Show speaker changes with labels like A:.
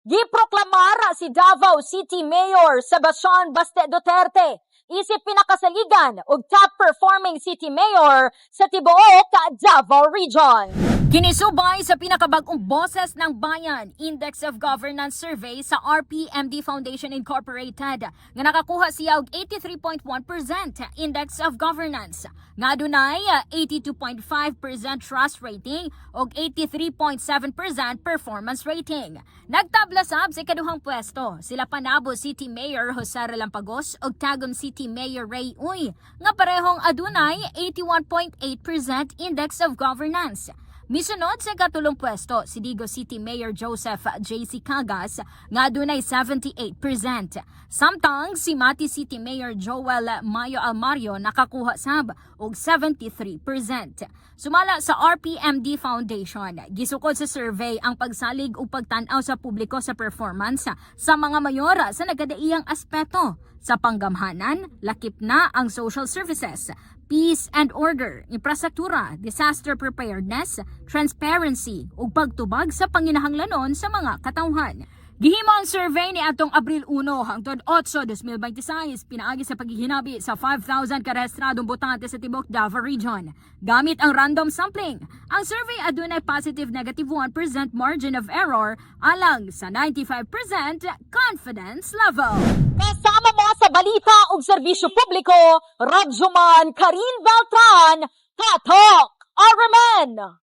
A: Giproklamar si Davao City Mayor Sebastian Baste Duterte isip pinakasaligan og top performing city mayor sa tibuok Davao Region. Kinisubay sa pinakabag-ong Boses ng Bayan Index of Governance Survey sa RPMD Foundation Incorporated nga nakakuha siya og 83.1% Index of Governance nga adunay 82.5% trust rating ug 83.7% performance rating. Nagtabla sab sa ikaduhang pwesto sila Panabo City Mayor Jose Relampagos ug Tagum City Mayor Ray Uy nga parehong adunay 81.8% Index of Governance. Misunod sa katulong pwesto si Digos City Mayor Joseph J.C. Cagas nga adunay 78%. Samtang si Mati City Mayor Joel Mayo Almario nakakuha sab og 73%. Sumala sa RPMD Foundation, gisukod sa survey ang pagsalig ug pagtan-aw sa publiko sa performance sa mga mayor sa nagkadaiyang aspeto. Sa panggamhanan, lakip na ang social services, peace and order, infrastruktura, disaster preparedness, transparency ug pagtubag sa panginahanglanon sa mga katawhan. Gihimo ang survey ni atong Abril 1 hangtod 8, 2026 pinaagi sa paghihinabi sa 5,000 karehistradong botante sa tibuok Davao Region. Gamit ang random sampling, ang survey adunay positive negative 1% margin of error alang sa 95% confidence level. Kasama mo sa balita ug serbisyo publiko, Radyoman Karin Beltran, Tatak RMN!